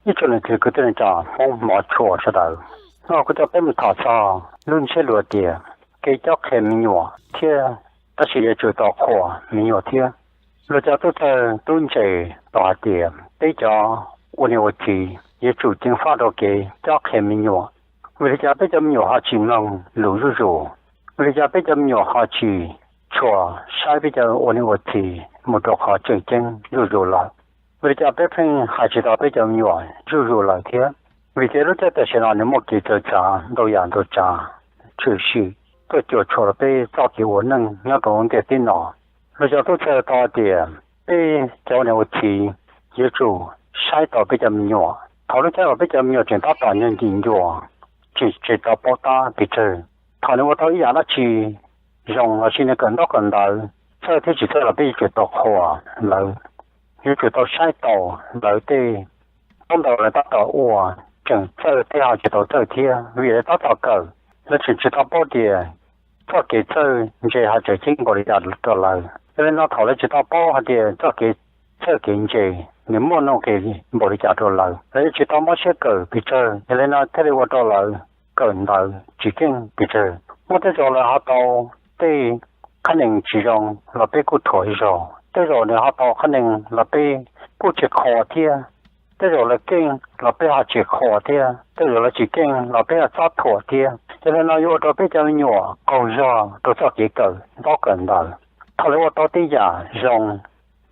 Ib tsoom niam txiv kwv tij neej tsa Hmoob hmov tshua sawv daws, hnub no kuv coj peb mus tham txog lub ntsiab lus tias kev cob qhia me nyuam thiab tab sis yuav tsum tau qhuas me nyuam thiab. Luag cov tub txawj tub ntse tau hais tias peb cov ua niam ua txiv yuav tsum ceev faj rau kev cob qhia me nyuam. Vim li cas peb cov me nyuam ho tsis mloog lus zuj zus? Vim li cas peb cov me nyuam ho tsis tshua saib peb cov ua niam ua txiv mus rau qhov tseem ceeb zuj zus lawm? Vim li cas peb pheej hais tsis tau peb cov me nyuam zuj zus lawm thiab? Vim tias lub caij tam sim no nws muaj kev txawv txav ntau yam ntau tsav tshwm sim tuaj cuam tshuam rau peb txoj kev ua neej nyob rau ntiaj teb no. Luag cov tub txawj tau hais tias peb cov ua niam ua txiv yuav tsum saib taus peb cov me nyuam. Thaum lub caij uas peb cov me nyuam tseem tab tom nyob ncim ncua, tseem tsis tau paub tab pes tsawg, thaum nws ua tau ib yam dab tsi zoo lossis nws kawm ntaub kawm ntawv txawj thiab tsis txawj los peb yuav tsum tau qhuas lawv, yuav tsum tau saib taus lawv tej ntaub ntawv lawv tab tom ua, tseem txawj thiab ho tsis tau txawj thiab. Vim lawv tab tom kawm, lawv tseem tsis tau paub tias txoj kev txawj ntse ho tseem ceeb npaum li cas rau lawv. Yog li no thaum lawv tsis tau paub hais tias txoj kev txawj kev ntse nws muaj nuj nqis npaum li cas rau lawv, lawv yuav tsis tau mob siab kawm pes tsawg. Yog li no thiaj li ua rau lawv kawm ntawv tsis keej pes tsawg. Muaj tej zaum lawv ho tau tej qhab nees tsis zoo los peb kuj thuam zog, tej zaum nws ho tau qhab nees los peb kuj tsis qhuas thiab. Tej zaum lawv keej los peb ho tsis qhuas thiab, tej zaum lawv tsis keej los peb ho txhob thuam thiab. Yog li no yuav ua rau peb cov me nyuam qaug zog rau txoj kev kawm ntaub kawm ntawv. Thaum lawv ua tau tej yam zoo,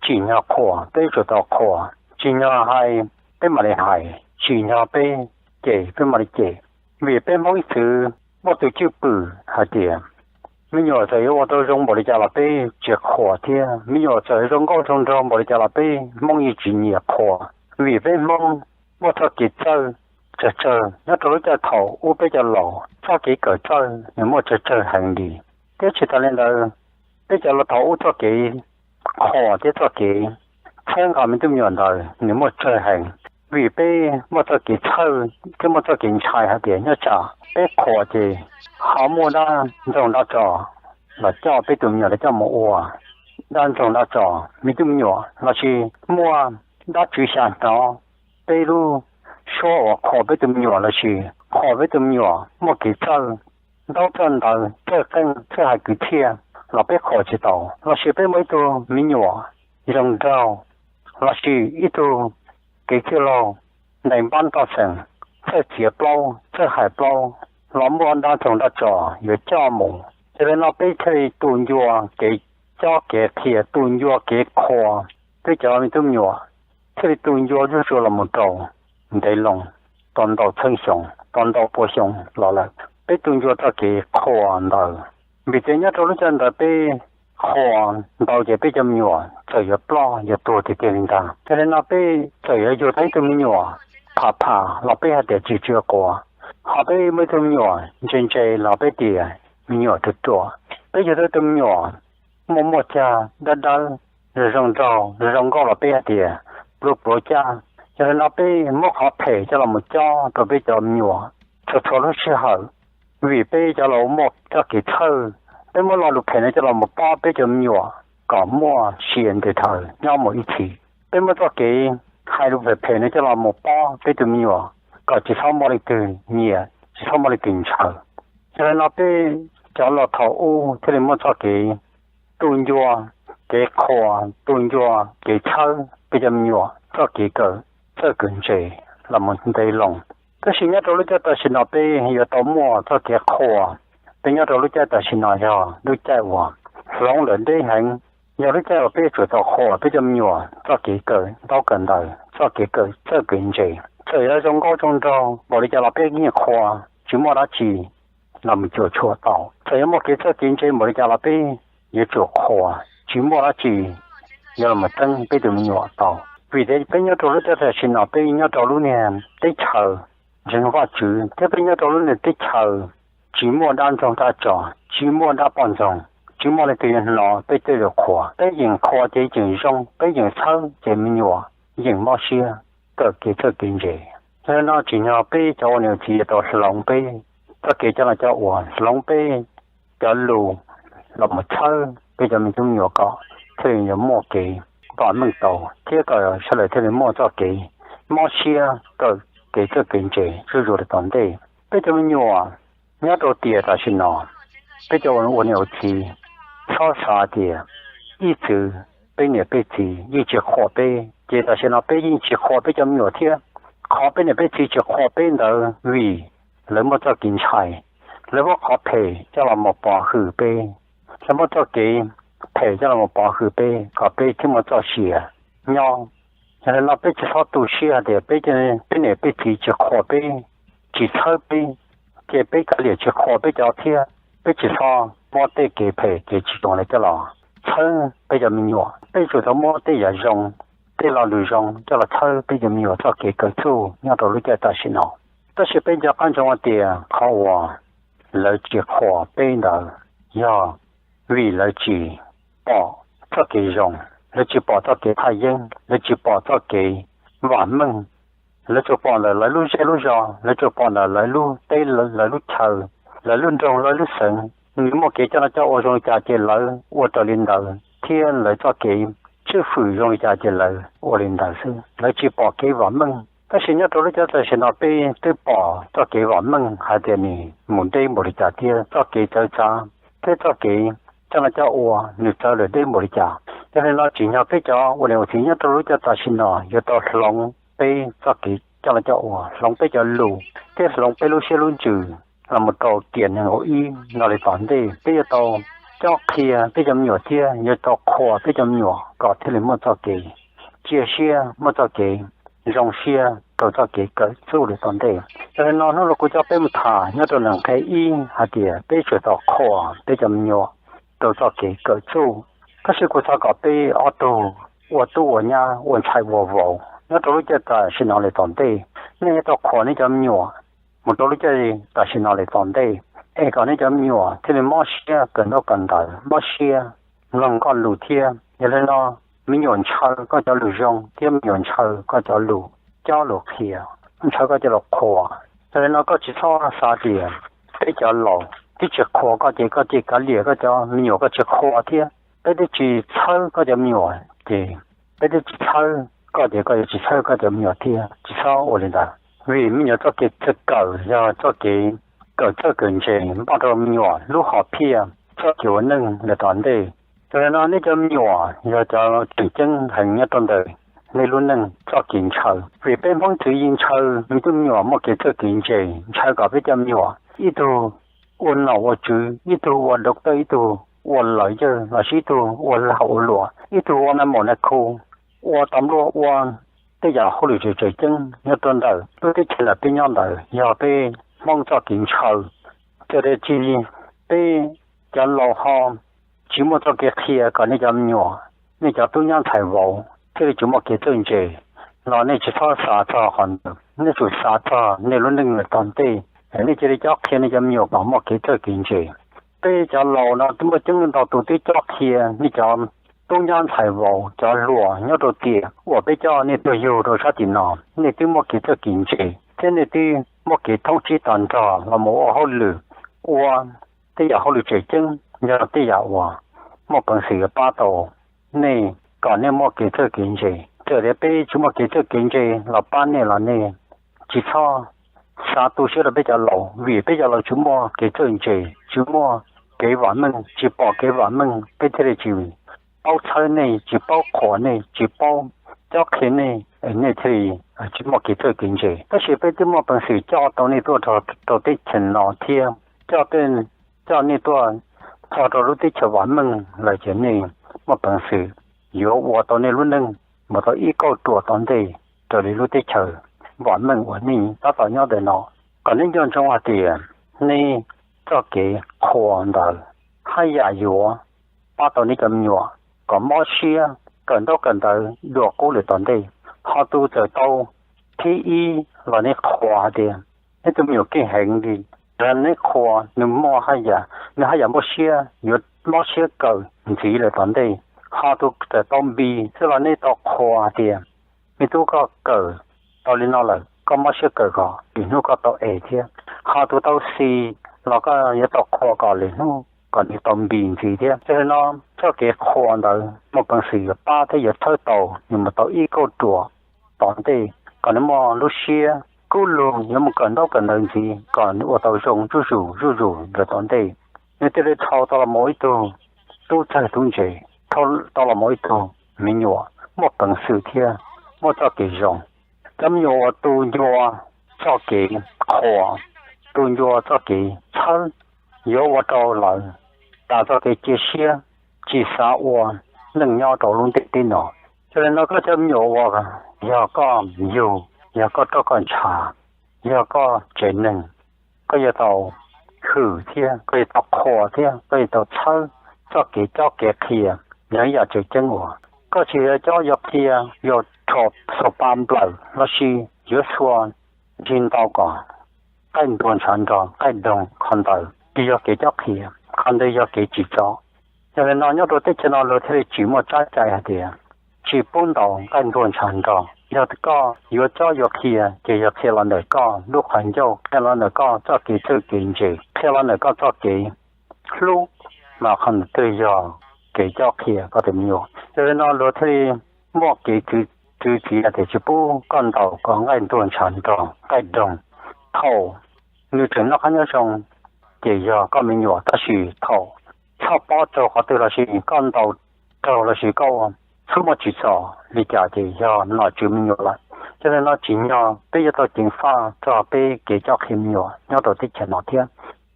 tsim nyog qhuas peb yuav tsum tau qhuas, tsim nyog hais peb mam li hais, tsim nyog peb cem peb mam li cem. Vim peb Hmoob ib txwm muaj tus cwj pwm hais tias me nyuam txawm yuav ua tau zoo npaum li cas los peb tsis qhuas thiab, me nyuam txawm zoo nkauj zoo nraug npaum li cas los peb Hmoob yeej tsis nyiam qhuas. Vim peb Hmoob muaj txoj kev txawj tsawg tsawg nyob rau lub caij thaum ub peb cov laus txoj kev kawm txawj nws muaj tsawg tsawg heev li. Thiab tsis tas li ntawd, peb cov laus thaum ub txoj kev qhuas thiab txoj kev txhawb nqa me tub me nyuam ntawd nws muaj tsawg heev. Vim peb muaj txoj kev txhawj thiab muaj txoj kev ntshai hais tias nyob tsam peb qhuas ces ho muaj dab ntxoog dab tso los coj peb tus me nyuam los coj mus ua dab ntxoog dab tso me tub me nyuam, lossis muaj dab tswv xya hnov peb lub suab uas qhuas peb tus me nyuam lossis qhuas peb tus me nyuam muaj kev txawj ntaub txawj ntawv txawj qeej txawj hais kwv txhiaj los peb qhuas tsis tau. Lossis peb muaj ib tug me nyuam zoo nraug lossis ib tug kev txwj laug ntais npab toj xeem txawj txiav plaub txawj hais plaub los muaj dab ntxoog dab tso yuav coj mus. Yog li no peb thiaj li tu ncua kev cob kev qhia, tu ncua kev qhuas peb cov me tub me nyuam, thiaj li tu ncua zuj zus los mus rau ntev loo, tau ntau txheeb xyoo, tau ntau pua xyoo los lawm. Peb tu ncua txoj kev qhuas ntawd, vim tias nyob rau lub caij ntawd peb qhuas ntau ces peb cov me nyuam txawm yuav ploj yuav tuag tiag tiag li ntag. Yog li no peb txawm yuav yug tau ib tug me nyuam tham tham los peb hais tias tsis tsis quav, ho peb muaj ib tug me nyuam ntse ntse los peb tias me nyuam ruam ruam. Peb yug tau ib tug me nyuam muaj muaj cag dawb dawb, zoo zoo nraug zoo zoo nkauj los peb hais tias pluav pluav caj. Yog li no peb muab qhov phem coj los mus cob rau peb cov me nyuam txhua txhua lub sij hawm. Vim peb cov laus muaj txoj kev txhawj, peb muab lo lus phem no coj los mus pob peb cov me nyuam kom muaj sia ntes dhawv nyob mus ib txhis. Peb muab txoj kev hais lus phem phem no coj los mus pob peb tus me nyuam kom tsis txhob muaj leej twg nyiam, tsis txhob muaj leej twg ntshaw. Yog li no peb cov laus thaum ub thiaj li muaj txoj kev tu ncua kev qhuas, tu ncua kev txhawb peb cov me nyuam txoj kev kawm txawj kawm ntse los mus ntev loo. Tab sis nyob rau lub caij tam sim no peb yuav tau muaj txoj kev qhuas. Peb nyob rau lub caij tam sim no yog lub caij uas hloov lawm deb heev, yog lub caij uas peb yuav tsum tau qhuas peb cov me nyuam txoj kev kawm ntaub kawm ntawv, txoj kev kawm txawj kawm ntse. Txawm yuav zoo nkauj zoo nraug npaum li cas los peb yeej qhuas, tsis muaj dab tsi los mus cuam tshuam tau. Txawm yuav muaj kev txawj kev ntse npaum li cas los peb yuav tsum qhuas, tsis muaj dab tsi yuav los mus txeeb peb tus me nyuam tau. Vim tias peb nyob rau lub caij tam sim no peb nyob rau lub niag teb chaws ntseeg Vajtswv thiab peb nyob rau lub niag teb chaws tsis muaj dab ntxoog dab tso, tsis muaj dab poj ntxoog, tsis muaj leej twg yuav hnov peb tej lus qhuas. Peb yeem qhuas ces yeem zoo, peb yeem txhawb ces me nyuam yeem mob siab kawm kev txawj kev ntse. Yog li no tsim nyog peb cov ua niam txiv yuav tau hloov peb txoj kev coj los coj ua, hloov peb cov lus los mus txhawb peb cov me tub me nyuam kom thiaj li yuav muaj kev vam meej tau thiab kom sawv daws thiaj li muaj txoj kev mob siab kawm kev txawj kev ntse zuj zus li tom ntej. Peb cov me nyuam nyob rau tiam tam sim no, peb cov ua niam ua txiv txhob xav tias ib txwm peb niam peb txiv yeej tsis qhuas peb, ces tam sim no peb yeej tsis qhuas peb cov me nyuam thiab. Qhov peb niam peb txiv tsis qhuas peb ntawd vim lawv muaj txoj kev ntshai, lawv muab qhov phem coj los mus pov hwm peb, lawv muab txoj kev phem coj los mus pov hwm peb kom peb thiaj muaj txoj sia nyob. Yog li no peb tsis txhob tu siab hais tias peb, peb niam peb txiv tsis qhuas peb, tsis txhawb peb, ces peb kav liam tsis qhuas peb cov thiab. Peb tsis txhob muab tej kev phem kev tsis zoo coj los txhawb peb cov me nyuam. Peb yuav tsum tau muab tej yam zoo, tej lo lus zoo coj los txhawb peb cov me nyuam txoj kev kawm txuj nyob rau lub caij tam sim no. Tab sis peb nco qab ntsoov hais tias qhov uas lawv tsis qhuas peb ntawd yog vim lawv tsis pom txoj kev zoo, lawv tsis pom txoj kev thaj yeeb, lawv tsis pom txoj kev vam meej. Lawv tsuas pom ntawm lawv lub zej lub zos, lawv tsuas pom ntawm lawv lub teb, lawv lub chaw, lawv lub nroog, lawv lub xeev, nws muaj kev coj noj coj ua zoo li cas ces lawv ua raws li ntawd thiab lawv txoj kev tswj fwm zoo li cas ces lawv ua li ntawd xwb, lawv tsis pom kev vam meej. Tab sis nyob rau lub caij tam sim no peb twb pom txoj kev vam meej hais tias nws mus deb npaum li cas thiab txoj kev txawv txav thiab txoj kev coj noj coj ua nws txawv lawm deb npaum li cas. Yog li no tsim nyog peb cov ua niam ua txiv nyob rau lub caij tam sim no yuav tau hloov peb txoj kev coj noj coj ua, hloov peb cov lus thiab hloov peb lub siab lub ntsws los mus rau tiam nees nkaum ib no li tom ntej. Peb yuav tau cob qhia peb cov me nyuam thiab yuav tau qhuas peb cov me nyuam kom thiaj li muaj txoj kev cia siab, muaj txoj kev zoo siab rau txoj kev kawm txuj li tom ntej. Yog li no hnub no kuv coj peb mus tham nyob rau nqe ib hais tias peb tsum tau qhuas peb cov me nyuam rau txoj kev kawm txuj. Tab sis kuv xav kom peb ob tug ua tub ua nyab, ua ntxhais ua vauv nyob rau lub caij tam sim no li tom ntej, nej yuav tau qhuas nej cov me nyuam mus rau lub caij tam sim no li tom ntej, es kom nej cov me nyuam thiaj li mob siab kawm ntaub kawm ntawv, mob siab mloog nkauj lus thiab. Yog li no me nyuam ntshaw koj cov lus zoo thiab me nyuam ntshaw koj cov lus cob lus qhia, ntshaw koj cov lus qhuas. Yog li no koj tsis txhob xav tias peb cov laus twb tsis qhuas koj ces koj cia li kav liam koj cov me nyuam, koj tsis qhuas thiab peb twb tsis txhawb koj cov me nyuam ces peb twb tsis txhawb koj ces koj yuav tsis txhawb koj cov me nyuam thiab. Tsis txhob ua li ntawd, vim me nyuam txoj kev kawm yog txoj kev kawm txawj kawm ntse npaj rau me nyuam lub hom phiaj txoj kev ua neej li tom ntej. Yog li no nej cov me nyuam yog cov tseem ceeb heev nyob rau ntawm nej lub neej txoj kev ntshaw, vim peb Hmoob txwv yeej ntshaw me tub me nyuam muaj kev txawj kev ntse, ntshaw kom peb cov me nyuam ib tug ua nom ua tswv, ib tug ua doctor, ib tug ua lawyer, los sis ib tug ua lag ua luam, ib tug ua nais maum nais khu, ua tau npluaj, ua tej yam hauj lwm tseem tseem ceeb nyob rau ntawm lub teb chaws ntawm peb nyob ntawd yog peb Hmoob txoj kev ntshaw. Txawm tias tsis, peb cov laus ho tsis muaj txoj kev qhia kom nej cov me nyuam, nej cov tub nyab ntxhais vauv thiaj li tsis muaj kev txawj ntse los nej tsis txhob xav txog qhov ntawd, nej tsum xav txog nej lub neej lawm tom ntej, nej cia li cob qhia nej cov me nyuam kom muaj kev txawj kev ntse. Peb cov laus no twb muaj coob ntau tus twb cob qhia nej cov tub nyab ntxhais vauv cov hluas nyob rau tiam uas peb coj nej tuaj yug rau sab tim no, nej twb muaj kev txawj kev ntse thiab nej twb muaj kev thoob tsib to nrog los mus ua hauj lwm, ua tej yam hauj lwm tseem ceeb, yog tej yam uas muaj peev xwm yuav pab tau nej kom nej muaj kev txawj kev ntse. Txawm tias peb tsis muaj kev txawj kev ntse los pab nej los nej tsis txhob xav tu siab rau peb cov laus, vim peb cov laus tsis muaj kev txawj ntse, tsis muaj kev vam meej, tsis pom kev vam meej, peb thiaj li tsis paub txhawb nej, tsis paub qhuas nej, tsis paub cob qhia nej, nej thiaj li tsis muaj kev txawj kev ntse. Tab sis peb twb muaj peev xwm coj tau nej tuaj rau teb chaws no thiab coj, coj nej tuaj txog rau lub teb chaws vam meej lawm ces nej muaj peev xwm yuav ua tau nej lub neej mus tau ib kauj ruam tom ntej raws li lub teb chaws vam meej uas nej tab tom nyob ntawm no. Kom nej nco ntsoov hais tias nej txoj kev qhuas ntawd haj yam yuav pab tau nej cov me nyuam kom mob siab kawm ntaub kawm ntawv dua qub lawm tom ntej. Ho tus txawm tau thib ib los nej qhuas hais tias nej tus me nyuam keej heev li, neb qhuas nws muaj haj yam, nws haj yam muaj siab yuav mob siab kawm ntxiv lawm tom ntej. Ho tus txawm tau B xwb los nej tau qhuas hais tias me tub, koj kawm tau li no lawm, koj mob siab kawm kom lwm hnub koj tau A thiab. Ho tus tau C los koj yuav tau qhuas kom lwm hnub kom nws tau B ntxiv thiab. Yog li no txoj kev qhuas ntawd muaj peev xwm yuav pab thiab yuav txhawb tau nws mus tau ib kauj ruam tom ntej. kom nws muaj lub siab kub lug yuav mus kawm ntaub kawm ntawv ntxiv kom nws ua tau zoo zuj zus zuj zus lawm tom ntej. Nws thiaj li thau tau los mus ib tug tub txawg tub ntse, thau tau los mus ib tug me nyuam muaj peev xwm thiab muaj txoj kev zoo. Cov me nyuam uas tu ncua txoj kev qhuas, tu ncua txoj kev txhawb, yuav ua rau lawv tas txoj kev cia siab, tsis xav ua neej nyob rau lub ntiaj teb no. Yog li no koj cov me nyuam uas yog koj yug, yog koj roj koj ntshav, yog koj tsev neeg, koj yuav tau hwm thiab koj yuav tau qhuas thiab koj yuav tau txhawb txoj kev cob kev qhia. Yog ib yam tseem ceeb uas koj tsis yog cob yuav qhia, yuav rho xuas pa nplawm los sis yuav xuas nrig ntau kom qaij ntuag ntshav nrog qaij doog qhov ntawd tsis yog kev cob qhia, qhov ntawd yog kev tsim txom. Yog li no nyob rau teb chaws no luag thiaj li tsis muaj tsab cai hais tias tsis pub ntaus qaij ntuag ntshav nrog. Yog koj yuav cob yuav qhia ces yog qhia los ntawm koj lub qhov ncauj, qhia los ntawm koj txoj kev txawj kev ntse, qhia los ntawm koj txoj kev hlub, mas qhov ntawd twb yog kev cob qhia koj tus me nyuam. Yog li no luag thiaj li muaj kev txwv txwv txiv hais tias tsis pub koj ntaus kom qaij ntuag ntshav nrog qaij doog. Thaum nws tseem noj qab nyob zoo ces yog koj me nyuam, tab sis thaum txhob pob raug qhov twg los sis koj ntaus raug los sis koj txhob muaj tsim txom li cas ces yog nom tswv me nyuam lawm. Yog li no tsim nyog peb yuav tau ceev faj txog peb kev cob qhia me nyuam nyob rau teb chaws no thiab.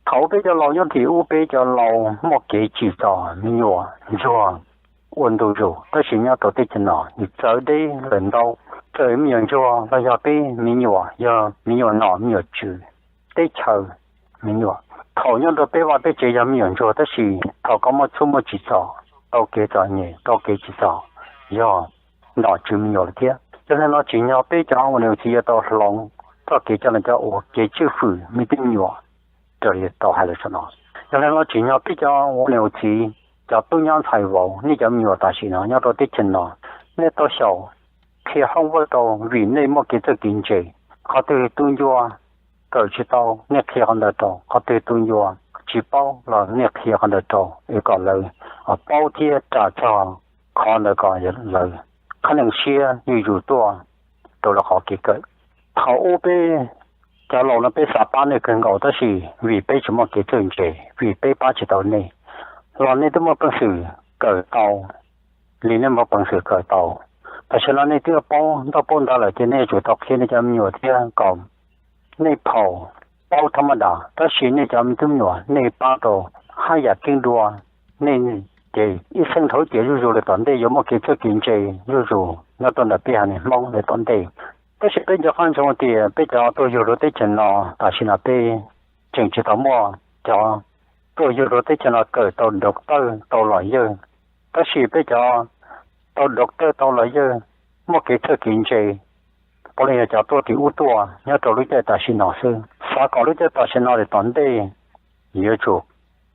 Thaum peb cov laus nyob tim ub, peb cov laus muaj kev tsim txom me nyuam ntsuag ua ntu zus, tab sis nyob rau teb chaws no nws txawv deb lawm ntau. Txawm me nyuam ntsuag los yog peb me nyuam, yog me nyuam nom me nyuam tswv teb chaws me nyuam. Thaum nyob rau peb vaj peb tsev yog me nyuam ntsuag, tab sis thaum koj muaj txhub muaj tsim txom, tau kev txom nyem, tau kev tsim txom, yog nom tswv me nyuam lawm thiab. Yog li no tsim nyog peb cov ua niam ua txiv yuav tau hloov txoj kev coj los cov ua kev tswj fwm me tub me nyuam raws li tau hais lawm saum no. Yog li no tsim nyog peb cov ua niam ua txiv, cov tub nyab ntxhais vauv, nej cov me nyuam tam sim no nyob rau teb chaws no, nej tau xyaum qhia homework rau vim nej muaj kev txawj kev ntse. Qhov twg tu ncua kawm tsis tau, nej qhia qhov ntawd rau. Qhov twg tu ncua tsis paub los nej qhia qhov ntawd rau es kom lawv paub thiab ras txog qhov ntawd kom lawv qhab nees siab zuj zus tuaj rau lawv qhov kev kawm. Thaum ub peb cov laus no peb xav pab nej kawg nkaus, tab sis vim peb tsis muaj kev txawj ntse, vim peb pab tsis tau nej, los nej twb muaj peev xwm kawm tau li nej muaj peev xwm kawm tau. Tam sim no nej twb paub ntaub paub ntawv lawm ces nej yuav tsum tau qhia nej cov me nyuam thiab kom nej phaum paub thab maj das, tab sis nej cov me tub me nyuam nej pab rau haj yam keeb dua, nej ces ib txheej dhau ces zuj zus lawm tom ntej yuav muaj kev txawj kev ntse zuj zus nyob rau ntawm peb haiv neeg Hmoob lawm tom ntej. Tab sis peb nco qab ntsoov tias peb cov tuaj yug rau teb chaws no tam sim no peb tseem tsis tau muaj cov tuaj yug rau teb chaws no kawm tau doctor tau lawyer, tab sis peb cov tau doctor tau lawyer muaj kev txawj kev ntse puav leej yog cov tuaj tim ub tuaj nyob rau lub caij tam sim no xwb. Xav kom lub caij tam sim no lawm tom ntej yuav tsum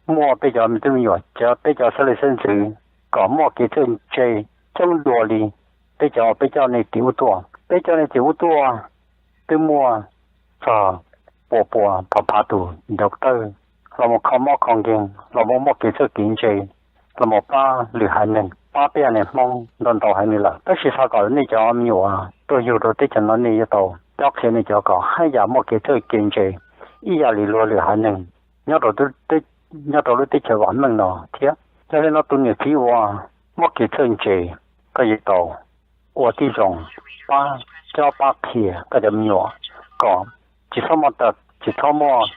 muaj peb cov me tub me nyuam, cov peb cov xeeb leej xeeb ntxwv kom muaj kev txawj ntse coob dua li peb cov peb coj nej tim ub tuaj. Peb coj nej tim ub tuaj twb muaj txog pua pua phav phav tus doctor los mus kho mob kho nkeeg, los mus muaj kev txawj kev ntse, los mus pab lwm haiv neeg, pab peb haiv neeg Hmoob ntau ntau heev li lawm. Tab sis xav kom nej cov me nyuam tuaj yug rau teb chaws no nej yuav tau cob qhia nej cov kom haj yam muaj kev txawj kev ntse ib yam li luag lwm haiv neeg nyob rau lub teb chaws vam meej no thiab. Yog li no tus niam txiv uas muaj kev txawj ntse, koj yuav tau ua tib zoo pab cob pab qhia koj cov me nyuam kom tsis txhob muaj, tsis txhob muaj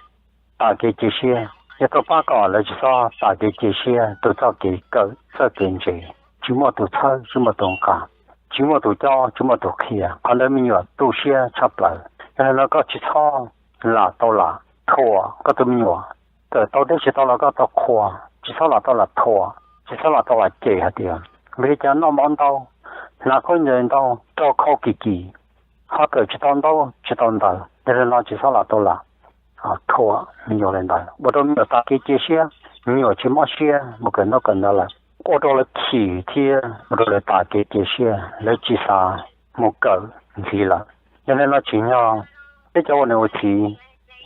tas kev cia siab. Yuav tau pab kom lawv tsis txhob tas kev cia siab rau txoj kev kawm txoj kev ntse, tsis muaj tus txhawb tsis muaj tus nqa, tsis muaj tus cob tsis muaj tus qhia. Qhov ntawd me nyuam tu siab tshaj plaws. Yog li no koj tsis txhob lam tau lam thuam koj tus me nyuam. Kawm tau thiab tsis tau los koj tau qhuas, tsis txhob lam tau lam thuam, tsis txhob lam tau lam cem hais tias vim li cas noj mov ntau, hnav khaub ncaws ntau, rau khau kim kim, ho kawm tsis tau ntaub tsis tau ntawv. Yog li no tsis txhob lam tau lam thuam me nyuam li ntawd, ua rau me nyuam tas kev cia siab, me nyuam tsis mob siab mus kawm ntaub kawm ntawv lawm, ua rau lawv chim thiab ua rau lawv tas kev cia siab, lawv tsis xav mus kawm ntxiv lawm. Yog li no tsim nyog peb cov ua niam ua txiv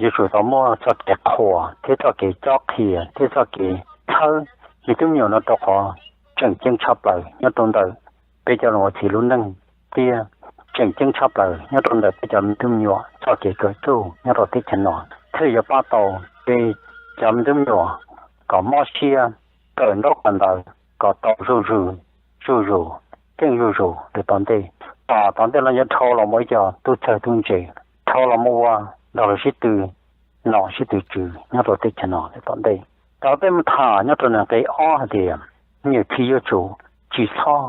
yuav tsum tau muaj txoj kev qhuas thiab txoj kev cob qhia thiab txoj kev txhawb me tub me nyuam no rau qhov tseem ceeb tshaj plaws nyob rau ntawm peb cov ua niam ua txiv lub neej thiab tseem ceeb tshaj plaws nyob rau ntawm peb cov me tub me nyuam txoj kev kawm txuj nyob rau teb chaws no, thiaj yuav pab tau peb cov me tub me nyuam kom mob siab, kawm ntaub kawm ntawv kom tau zuj zus, zuj zus, keej zuj zus rau tom ntej. Tom tom ntej los yuav dhau los mus ib co tub txawg tub ntse, dhau los mus ua nrog luag sib tw nom sib tw tswv nyob rau teb chaws no rau tom ntej. Tau peb mus tham nyob rau nqe ob hais tias, me nyuam txiv yuav tsum tsis txhob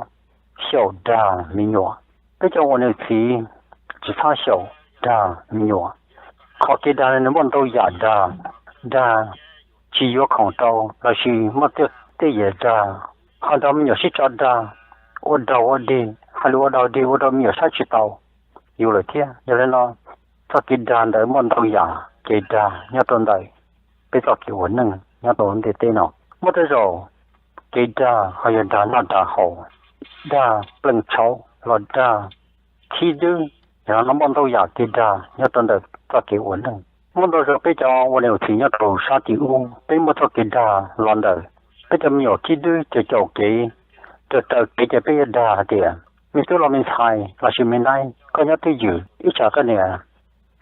xyaum dag me nyuam. Peb cov ua niam txiv tsis txhob xyaum dag me nyuam. Qhov kev dag no nws muaj ntau yam dag. Dag tsis yuav khoom rau lossis muaj tej yam dag, ho nrog me nyuam sib tso dag, ua dog ua dig, hais lus ua dog dig ua rau me nyuam saib tsis taus yus lawm thiab. Yog li no, txoj kev dag ntawd muaj ntau yam kev dag nyob rau ntawm peb txoj kev ua neej nyob rau ntiaj teb no. Muaj tej zaum kev dag ho yog dag noj dag haus, dag plees tshauv los dag khib dwb. Yog no muaj ntau yam kev dag nyob rau ntawm txoj kev ua neej. Muaj ntau zaus peb cov ua niam ua txiv nyob rau sab tim ub, peb muaj txoj kev dag los ntawm peb cov me nyuam khib dwb caum caum kev, raws raws kev ces peb yuav dag hais tias, me tub los me ntxhais lossis me naib, koj nyob twj ywm, ib tsam koj niam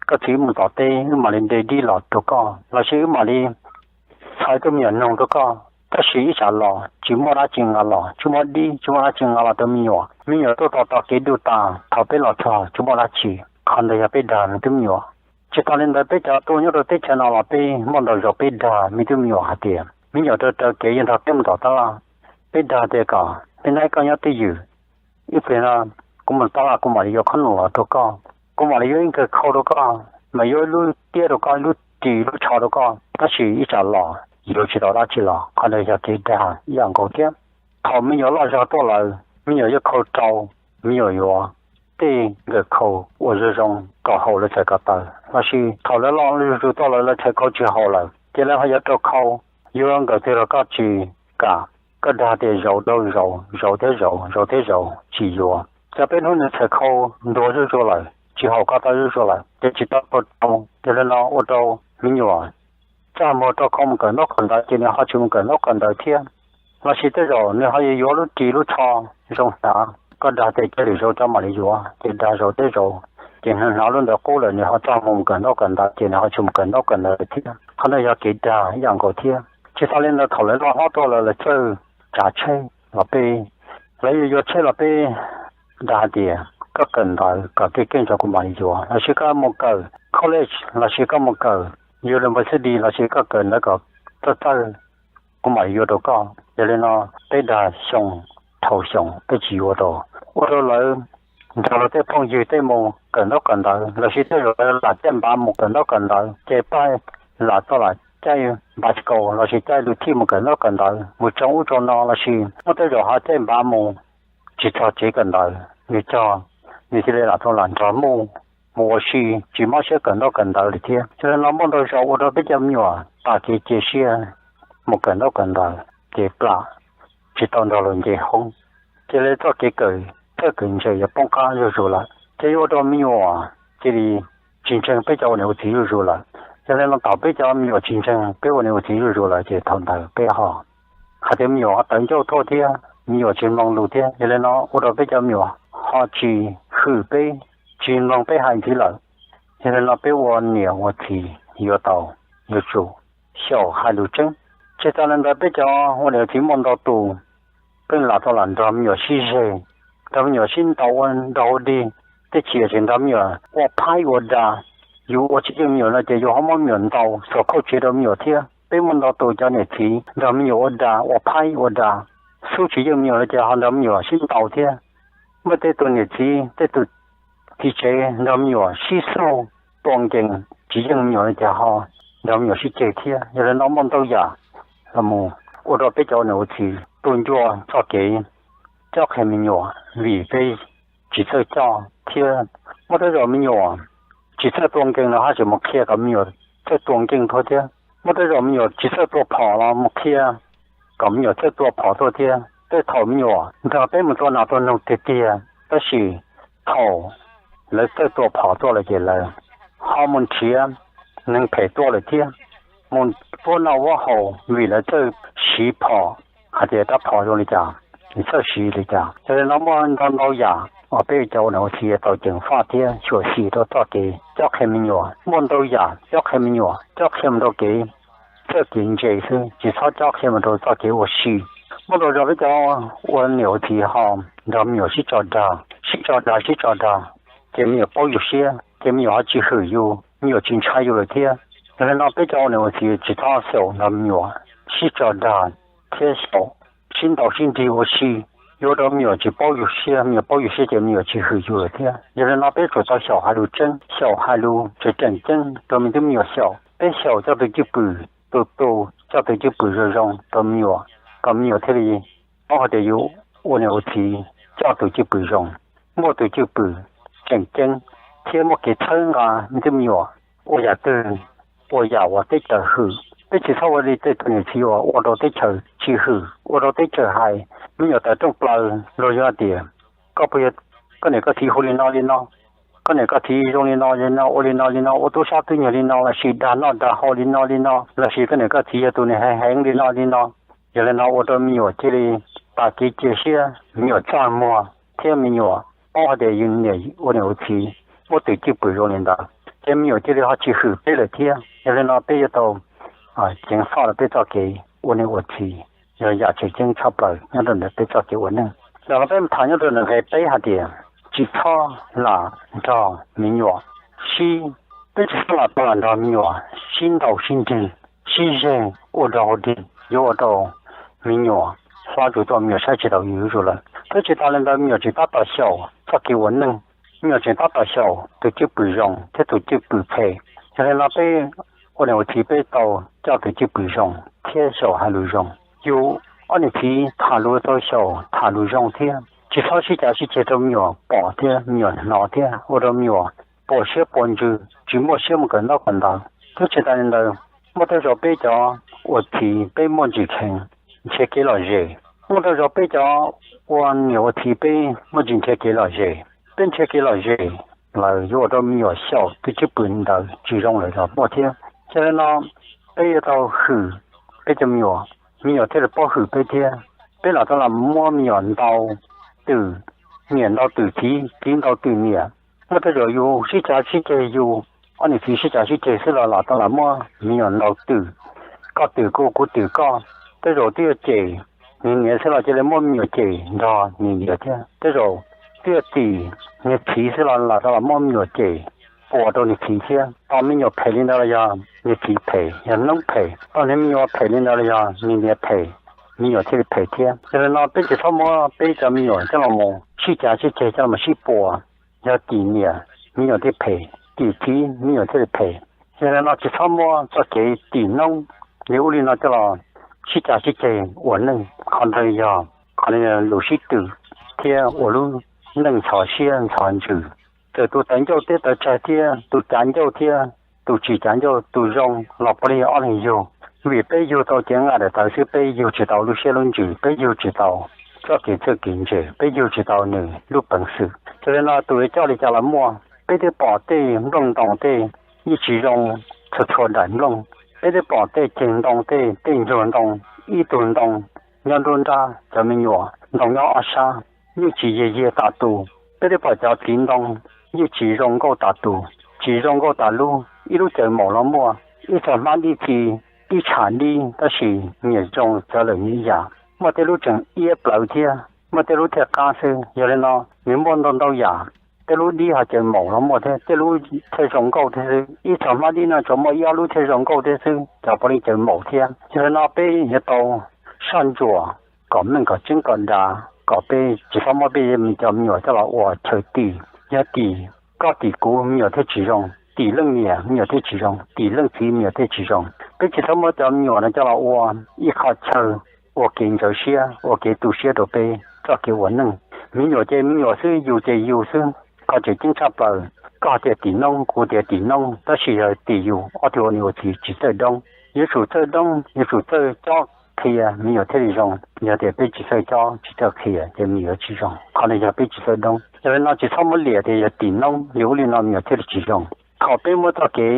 koj txiv mus tom teb wb mam li nte dib los rau koj lossis wb mam li txhais tuaj me nyuam noog rau koj. Tab sis ib tsam los tsis muaj dab tsi nqa los, tsis muaj dib tsis muaj dab tsi nqa los rau me nyuam. Me nyuam tuaj tos tos kev du tas, thaum peb los txog tsis muaj dab tsi. Qhov ntawd yog peb dag me tub me nyuam. Tsis tas li ntawd, peb cov tuaj nyob rau teb chaws no los peb muaj ntau zaus peb dag me tub me nyuam hais tias, me nyuam raws raws kev yeej nrog peb mus tom tab laj. Peb dag tias kom me naib koj nyob twj ywm, ib pliag no kuv mus tom tab laj kuv mam li yuav khoom noom los rau koj, kuv mam li yuav ib nkawg khau rau koj, mam yuav ib lub tiab rau koj, ib lub ris lub tsho rau koj. Tab sis ib tsam los yuav tsis tau dab tsi los, qhov ntawd yog kev dag ib yam nkaus thiab. Thaum me nyuam loj zog tuaj lawm, me nyuam yuav khau rau, me nyuam yuav tej nkawm khau uas zoo zoo kom haum lawv txhais ko taw, lossis thaum lawv loj zuj zus tuaj lawm lawv txhais khau tsis haum lawm ces lawv ho yuav rau khau, yuav nkawm twg los koj tsis kam. Koj dag tias zaum rau zaum, zaum thiab zaum, zaum thiab zaum, tsis yuav. Cas peb hnub nws txhais khau ntuag zuj zus lawm, tsis haum ko taw zuj zus lawm ces tsis tau khau rau. Yog li no ua rau me nyuam txaj muag rau khau mus kawm ntaub kawm ntawv ces nws ho tsis mus kawm ntaub kawm ntawv thiab. Lossis tej zaum nws ho yuav yuav lub ris lub tsho zoo xav, koj dag tias cia lwm zaus cov mam li yuav ces dag zaum thiab zaum, ces nws hnov lub ntawd qub lawm nws ho txaj muag mus kawm ntaub kawm ntawv ces nws ho tsis mus kawm ntaub kawm ntawv lawm thiab. Qhov ntawd yog kev dag ib yam nkaus thiab. Tsis tas li ntawd, thaum lawv loj hlob tuaj lawm lawv txawj tsav tsheb los peb, lawv yuav yuav tsheb los peb dag hais tias koj kawm ntawv kom keej keej tso kuv mam li yuav, lossis koj mus kawm college lossis koj mus kawm university lossis koj kawm ntawv kom txawj txawj kuv mam li yuav rau koj. Yog li no peb dag xyoo dhau xyoo peb tsis yuav rau, ua rau lawv nrog luag tej phooj ywg tej mus kawm ntaub kawm ntawv lossis tej zaum lawv lam caij npav mus kawm ntaub kawm ntawv ces pab lam tau lam caij npav tsis kaus lossis caij lus thij mus kawm ntaub kawm ntawv mus tsoo ub tsoo no lossis muaj tej zaum ho caij npav mus tsis txog tsev kawm ntawv, nws cog nws thiaj li lam tau lam nrog muj mus ua si, tsis mob siab kawm ntaub kawm ntawv li thiab. Yog li no muaj ntau zaus ua rau peb cov me nyuam tas kev cia siab mus kawm ntaub kawm ntawv ces plam tsis tau nrog luag nce hoob, ces lawv txoj kev kawm txawj kawm ntse yuav poob qab zuj zus lawm ces yuav ua rau me nyuam cia li tsis ntseeg peb cov ua niam ua txiv zuj zus lawm. Yog li no thaum peb cov me nyuam tsis ntseeg peb ua niam ua txiv zuj zus lawm ces thaum ntawd peb ho hais tias me nyuam ho tawv ncauj tuaj thiab me nyuam tsis mloog lus thiab. Yog li no ua rau peb cov me nyuam ho tsis hwm peb, tsis mloog peb hais ntxiv lawm. Yog li no peb ua niam ua txiv yuav tau yuav tsum xyaum hais lus tseeb. Tsis tas li ntawd peb cov ua niam ua txiv muaj ntau tus pheej lam tau lam nrog me nyuam sib zeg, nrog me nyuam sib ntaus ua dog ua dig, tej chim tseem nrog me nyuam ua phaib ua da. Yus ua tsis yeej me nyuam no ces yus ho muab me nyuam ntaus xuas khauj tsev rau me nyuam thiab. Peb muaj ntau tus cov niam txiv nrog me nyuam ua da ua phaib ua da, xub tsis yeej me nyuam no ces ho nrog me nyuam sib ntaus thiab. Muaj tej tus niam txiv tej tus txiv tsev nrog me nyuam sib xub tua nkees tsis yeej me nyuam no ces ho nrog me nyuam sib ceg thiab. Yog li no muaj ntau yam los mus ua rau peb cov ua niam ua txiv tu ncua txoj kev cob qhia me nyuam vim peb tsis txawj coj thiab. Muaj tej zaum me nyuam tsis txawj tua nkees los haj tseem mus qhia kom me nyuam txawj tua nkees tuaj thiab. Muaj tej zaum me nyuam tsis txawj tua phom los mus qhia kom me nyuam txawj tua phom tuaj thiab. Tej thaum me nyuam nrog peb mus tua nas tua noog tiag tiag, tab sis thaum lawv txawj tua phom tuaj lawm ces lawv ho mus nrhiav neeg phem tuaj lawm thiab, mus vuab noj vuab haus vim lawv txawj siv phom, hais tias rab phom zoo li cas, nws txawj siv li cas. Yog li no muaj ntau ntau yam peb cov ua niam ua txiv tau ceev faj thiab xyuam xim rau txoj kev cob qhia me nyuam. Muaj ntau yam cob qhia me nyuam, cob qhia mus rau kev txawj kev ntse xwb, tsis txhob cob qhia mus rau txoj kev ua si. Muaj ntau zaus peb cov ua niam ua txiv ho nrog me nyuam sib tso dag, sib tso dag, sib tso dag, ces me nyuam paub yus siab, ces me nyuam ho tsis hwm yus, me nyuam tsis ntshai yus lawm thiab. Yog li no peb cov ua niam ua txiv tsis txhob xyaum nrog me nyuam sib tso dag thiab xyaum sib ntaus sib nrig ua si. Yuav ua rau me nyuam tsis paub yus siab, me nyuam paub yus siab ces me nyuam tsis hwm yus lawm thiab. Yog li no peb tsum tau xyaum hais lus tseeb, xyaum hais lus tseem tseem ceeb rau me tub me nyuam xyaum. Peb xyaum coj tus cwj pwm, tus tus coj tus cwj pwm zoo zoo rau me nyuam, kom me nyuam thiaj li paub hais tias yus ua niam ua txiv coj tus cwj pwm zoo, muaj tus cwj pwm tseem ceeb, thiab muaj kev txhawb nqa me tub me nyuam ua yam twg, ua yam uas teb chaws hwm. Peb tsis txhob ua li tej tug niam txiv uas ua rau teb chaws tsis hwm, ua rau teb chaws hais. Me nyuam tawm rooj plaws luag yuav hais tias, koj puas yog, koj niam koj txiv hu li no li no, koj niam koj txiv zoo li no li no, ua li no li no, ua tub sab tub nyuag li no, lossis dag noj dag haus li no li no, lossis koj niam koj txiv yog tus niag heev heev li no li no. Yog li no ua rau me nyuam cia li tas kev cia siab, me nyuam txaj muag thiab me nyuam paub hais tias yus niam ua niam ua txiv muaj tus cwj pwm zoo li ntawd, ces me nyuam cia li ho tsis hwm peb lawm thiab. Yog li no peb yuav tau ceev faj rau peb txoj kev ua niam ua txiv, yog yam tseem ceeb tshaj plaws nyob rau ntawm peb txoj kev ua neej. Los no peb mus tham nyob rau ntawm nqe peb hais tias, tsis txhob lam nrog me nyuam sib, peb tsis txhob lam tau lam nrog me nyuam sib ntaus sib nrig, sib zeg ua dog ua dig, yuav ua rau me nyuam hlob zus tuaj, me nyuam saib tsis taus yus zuj zus lawm. Thiab tsis tas li ntawd me nyuam tseem tab tom xyaum txoj kev ua neej, me nyuam tseem tab tom xyaum tus cwj pwm zoo thiab tus cwj pwm phem. Yog li no peb ua niam ua txiv peb tau coj tus cwj pwm zoo thiab xyaum hais lus zoo. Yus ob niam txiv tham lus tau xyaum tham lus zoo thiab, tsis txhob sib cav sib ceg rau me nyuam pom thiab me nyuam hnov thiab ua rau me nyuam puas siab puas ntsws, tsis muaj siab mus kawm ntaub kawm ntawv. Thiab tsis tas li ntawd, muaj tej zaus peb cov ua txiv peb muaj ntsis kheev nrhiav kev lom zem. Muaj tej zaus peb cov ua niam ua txiv peb muaj ntsis nrhiav kev lom zem. Peb nrhiav kev lom zem lawm yuav ua rau me nyuam xyaum tus cwj pwm ntawd tsis zoo lawm los muaj thiab. Yog li no peb yuav tau hwm peb cov me nyuam, me nyuam thiaj li paub hwm peb thiab. Peb lam tau lam muab me nyuam ntaus twm, niam ntaus twm txiv, txiv ntaus twm niam. Muaj tej zaus yus sib cav sib ceg, yus ob niam txiv sib cav sib ceg xwb los lam tau lam muab me nyuam ntaus twm, koj twm kuv, kuv twm koj. Tej zaus twb yuav cem niag niam xwb los cia li muab me nyuam cem nrog niag niam thiab. Tej zaus twb yuav tim niag txiv xwb los lam tau lam muab me nyuam cem puas rau niag txiv thiab. Tos me nyuam phem li ntawd los yog niag txiv phem, yog noob phem. Tos niag me nyuam phem li ntawd los yog niag niam phem, me nyuam thiaj li phem thiab. Yog li no peb tsis txhob muab peb cov me nyuam coj los mus sib cav sib ceg, coj los mus sib puas. Yog tim niam me nyuam thiaj phem, tim txiv me nyuam thiaj li phem. Yog li no tsis txhob muab txoj kev tim noob li ub li no coj los sib cav sib ceg ua neej. Qhov ntawd yog qhov lus sib twm thiab ua lub neej ntxhov siab ntxhov ntsws. Txawm tus tawv ncauj thiab tawv tsawg thiab tus cav ncauj thiab tus tsis cav ncauj, tus zoo los puav leej yog ob leeg yug. Vim peb yug tau cev nqaij daim tawv xwb, peb yug tsis tau lub siab lub ntsws, peb yug tsis tau txoj kev txawj kev ntse, peb yug tsis tau nws lub peev xwm. Yog li no tus yuav coj li cas los muaj. Peb twb pom tej nplooj ntoo tej yeej tsis zoo txhua txhua daim nplooj. Peb twb pom tej ceg ntoo tej, tej ncug ntoo, ib tug ntoo nyob nruab nrab, cov me nyuam ntoo nyob ob sab, yeej tsis yiag yiag tas tus. Peb twb pom cov txiv ntoo yeej tsis zoo nkauj tas tus, tsis zoo nkauj tas lub. Ib lub caws maum los muaj, ib txog hmab dib txi, ib tsham dib, tab sis nyias zoo txawv lawm nyias ib yam. Muaj tej lub tseem iab plawv thiab, muaj tej lub thiaj qab xwb. Yog li no nws muaj ntau ntau yam. Tej lub dib ho caws maum los muaj thiab, tej lub thiaj zoo nkauj thiab xwb. Ib txog hmab dib no tsuas muaj ib ob lub thiaj zoo nkauj thiab xwb, cov puav leej caws maum thiab. Yog li no peb yuav tau soj ntsuam kom meej kom tseeb kom dav, kom peb tsis txhob muab peb cov me nyuam coj los ua chaw tim. Yog tim koj tim kuv me nyuam thiaj tsis zoo, tim leej niam me nyuam thiaj tsis zoo, tim leej txiv me nyuam thiaj tsis zoo. Peb tsis txhob muab cov me nyuam no coj los ua ib qho chaw ua kev ntxhov siab, ua kev tu siab rau peb txoj kev ua neej. Me nyuam ces me nyuam xwb, yus ces yus xwb. Qhov tseem ceeb tshaj plaws, koj tias tim noob, kuv tias tim noob, tab sis yog tim yus, ob tug ua niam ua txiv tsis txawj doob. Yuav tsum txawj doob, yuav tsum txawj cob qhia me nyuam thiaj li zoo. Yog tias peb tsis txawj cob tsis txawj qhia ces me nyuam yuav tsis zoo. Qhov no yog peb tsis txawj doob. Yog li no tsis txhob muab liam tias yog tim noob li ub li no me nyuam thiaj li tsis zoo. Thaum peb muab txoj kev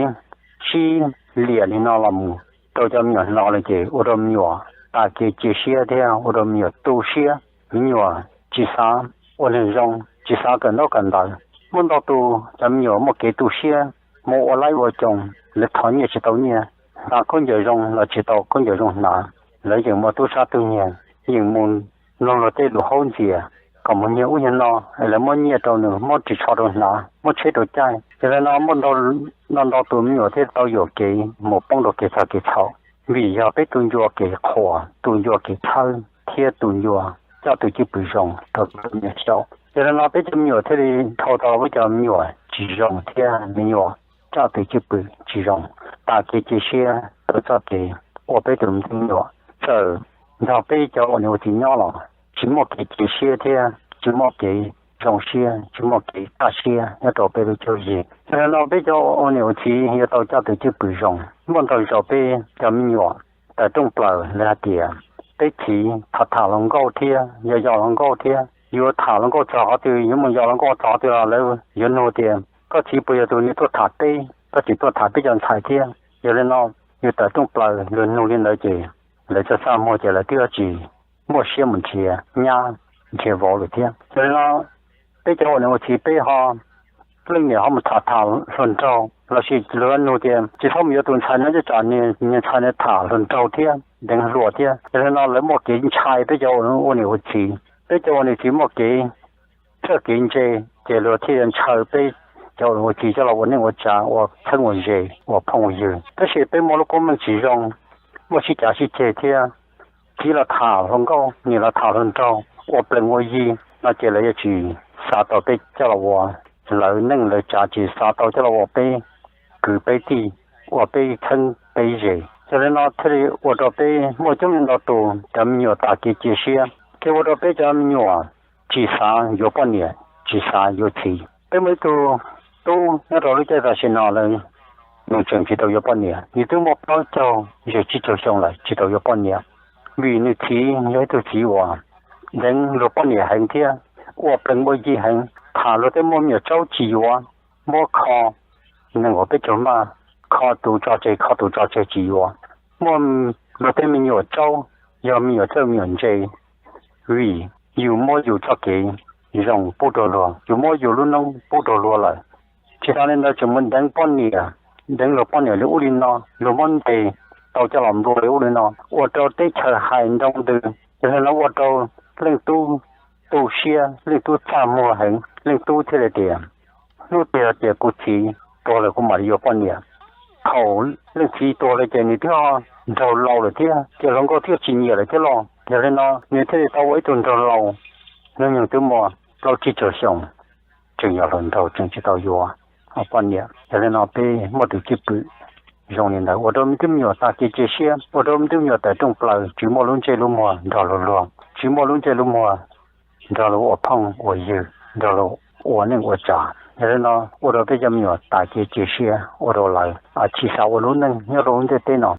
sib liam li no los mus rau cov me nyuam no lawm ces ua rau me nyuam tas kev cia siab thiab ua rau me nyuam tu siab. Me nyuam tsis xav ua neeg zoo, tsis xav kawm ntaub kawm ntawv. Muaj ntau tus cov me nyuam muaj kev tu siab, mus ua laib ua coos, lawv thov nyiaj tsis tau nyiaj, hnav khaub ncaws zoo los tsis tau khaub ncaws zoo hnav, lawv yeem muaj tub sab tug nyiag, yeem mus mloog luag tej lus haub ntxias kom mus nyiag ub nyiag no, es lawv muab nyiaj rau nws, muab ris tsho rau hnav, muab tsheb rau caij. Yog li no muaj ntau ntau tus me nyuam thiaj tau yuam kev mus poob rau kev txog kev txhaum, vim yog peb tu ncua kev qhuas, tu ncua kev txhawb thiab tu ncua coj tus cwj pwm zoo rau tus me nyuam xyaum. Yog li no peb cov me nyuam thiaj li dhau tau peb cov me nyuam tsis zoo thiab me nyuam coj tus cwj pwm tsis zoo, tas kev cia siab rau txoj kev ua peb tus me nyuam. Txawm nrog peb cov ua niam ua txiv nyob los tsis muaj kev cia siab thiab tsis muaj kev zoo siab, tsis muaj kev kaj siab nyob rau peb lub cuab yig. Yog li no peb cov ua niam ua txiv yuav tau coj tus cwj pwm zoo. Muaj ntau zaus peb cov me nyuam tawm rooj plaws lawv hais tias peb txiv tham tham hluas nkauj thiab yog yos hluas nkauj thiab, yuav tham hluas nkauj txog qhov twg, yuav mus yos hluas nkauj txog qhov twg los lawv yuav nug tias koj txiv puas yog tus niag tuaj tham peb, koj txiv tuaj tham peb cov ntxhais thiab. Yog li no yus tawm rooj plaws luag nug li ntawd ces lawv txaj txaj muag ces lawv twb tsis muaj siab mus nrhiav nyab nrhiav vauv lawm thiab. Yog li no peb cov ua niam ua txiv peb ho leej niam ho mus tham tham hluas nraug lossis luag nug tias tsis txhob mus yuav tus ntxhais no, tsam niag ntxhais no tham hluas nraug thiab deev hluas thiab. Yog li no lawv muaj kev ntshai peb cov ua niam ua txiv. Peb cov ua niam txiv muaj kev txawj kev ntse, ces luag thiaj yuav ntshaw peb cov ua niam ua txiv coj los ua neej ua tsav, ua txheeb ua ze, ua phooj ua ywg. Tab sis peb muaj lub koob meej tsis zoo, muaj sib cav sib ceg thiab txiv los tham hluas nkauj, niam los tham hluas nraug, ua plees ua yi no ces lawv yuav tsis xav tau peb coj los ua lawv neej lawv tsav, tsis xav tau coj los ua peb kwv peb tij, ua peb txheeb peb ze. Yog li no thiaj li ua rau peb muaj coob leej ntau tus cov me nyuam tas kev cia siab, thiab ua rau peb cov me nyuam tsis xav yuav poj niam, tsis xav yuav txiv. Peb muaj ib tug tub nyob rau lub caij tam sim no lawm, nws tseem tsis tau yuav poj niam, nws twb muaj plaub caug yog tsib caug xyoo lawm tsis tau yuav poj niam, vim nws txiv yog ib tug txiv uas deev luag poj niam heev thiab ua plees ua yi heev, tham luag tej muaj me nyuam tsaub tsis yuav, muab kho nees nkaum peb caug maj, kho tus tso tseg kho tus tso tseg tsis yuav, muaj luag tej me nyuam tsaub, yog me nyuam txawj me nyuam ntse, vim yus muab yus txoj kev zoo pub rau luag, yus muab yus lub noob pub rau luag lawm. Tsis tas li ntawd tseem mus deev poj niam, deev luag poj niam li ub li no, luag muab ntes tau coj los nplua li ub li no, ua rau teb chaws hais nroo ntws. Yog li no ua rau leej tub tu siab, leej tub txaj muag heev, leej tub thiaj li tias hnub twg tias kuv txiv tuag lawm kuv mam li yuav poj niam. Thaum leej txiv tuag lawm ces nws twb nraug laus lawm thiab, ces hluas nkauj twb tsis nyiam lawm thiab los. Yog li no nws thiaj li tau ua ib tug nraug laus, hnub nyoog twb muaj plaub tsib caug xyoo, tseem yog hluas nraug tseem tsis tau yuav poj niam. Yog li no peb muaj tus cwj pwm zoo li ntawd ua rau me tub me nyuam tas kev cia siab, ua rau me tub me nyuam tawm rooj plaws tsis muaj lub ntsej lub muag nrog luag luag, tsis muaj lub ntsej lub muag nrog luag ua phooj ua ywg, nrog luag ua neej ua tsav. Yog li no ua rau peb cov me nyuam tas kev cia siab, ua rau lawv tsis xav ua lub neej nyob rau lub ntiaj teb no.